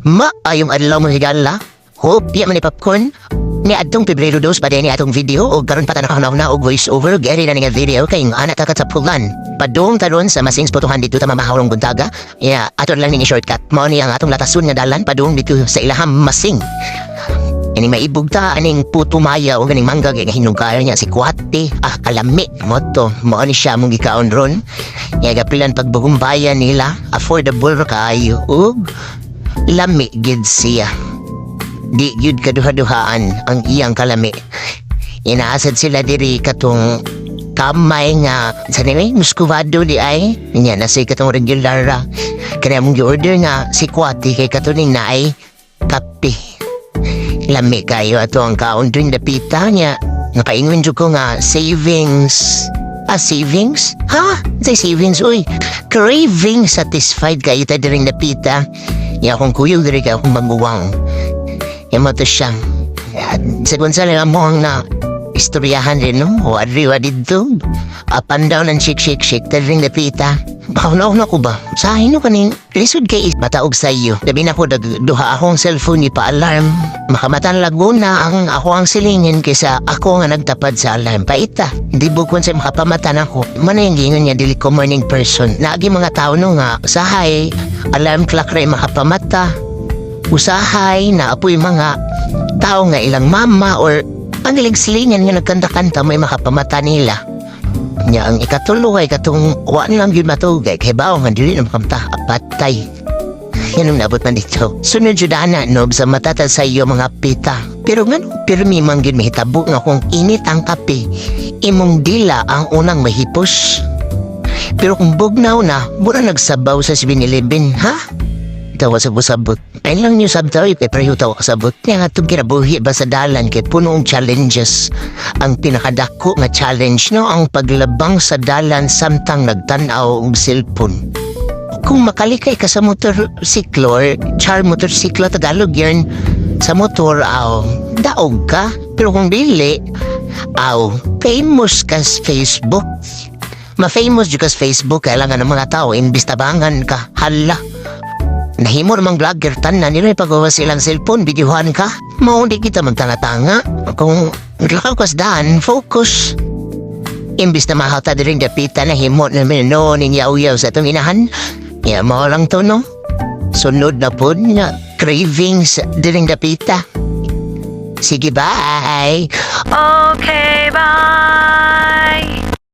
Maayong adlaw, mga higala. Hope di man ni popcorn. Ni adtong Pebrero 2 pa ni atong video og karon pa ta na og voice over geri na ni nga video kay nga ana ta katsapulan. Padung taron sa Masings Botohan dito ta mamahawrong buntaga. Yeah, ato lang ning shortcut. Mao ni ang atong latasun nga dalan padung dito sa ilahang Masing. Ini maibog ta aning puto maya o ganing mangga kay hinog kaayo niya si Kwate. Ah, kalami mo to. Mao ni siya mong gikaon ron. Ya gapilan pagbugumbayan nila, affordable ra kaayo ug lami gid siya. Di gyud kaduha-duhaan ang iyang kalami. Inaasad sila diri katong kamay nga sa nila muscovado di ay niya na say katong regular ra. Kaya mong gi-order nga si Kwati kay katuning na ay kape. Lami kayo ato ang kaon dun dapita niya. Nakaingon jud ko nga savings. Ah, savings? Ha? Say savings, uy. Craving satisfied kayo ta diring dapita. Ya akong kuyog diri ka akong maguwang. Ya mo to siya. Sa kung saan mo ang na istoryahan rin, no? O adri wa didto. Up and down ang shake, shake, shake. Diring dapita. Baka na ko ba? Sa no kaning lisod kay mataog sa iyo. Labi na ko duha akong cellphone ipa-alarm. Makamatan laguna ang ako ang silingin kaysa ako nga nagtapad sa alarm. Paita. Hindi bukon sa makapamatan ako. Mana yung gingon niya dili ko morning person. Naagi mga tao no nga usahay alarm clock ray makapamata. Usahay na apoy mga tao nga ilang mama or ang ilang silingan nga nagkanta-kanta may makapamata nila. Nya ang ikatulo ay katong wa lang gyud matugay kay bawo nga dili na makamta patay. Yan ang nabot man dito. Sunod jud ana no sa matata sa iyo mga pita. Pero ngano pirmi man gyud mahitabo nga kung init ang kape, imong dila ang unang mahipos. Pero kung bugnaw na, mura nagsabaw sa 7-Eleven, ha? Tawa sa busabot. Ay lang niyo sabtaw, kay pareho tawa kasabot. Kaya nga itong kinabuhi ba sa dalan kay punong challenges. Ang pinakadako nga challenge no, ang paglabang sa dalan samtang nagtanaw og cellphone. Kung makalikay ka sa motorsiklo or char motorsiklo Tagalog yun, sa motor, aw, daog ka. Pero kung dili, aw, famous ka sa Facebook. Ma-famous jud ka sa Facebook, kailangan ng mga tao, imbis tabangan ka, hala. Nahimo namang vlogger tanan nila ipagawa silang cellphone, videohan ka. Mao di kita magtanga-tanga. Kung naglakaw ka sa daan, focus. Imbis na mahata diring dapita na himo na no ninyaw-yaw sa itong inahan. Ya, mao lang to, no? Sunod na po nga cravings diring dapita. Sige, bye! Okay, bye.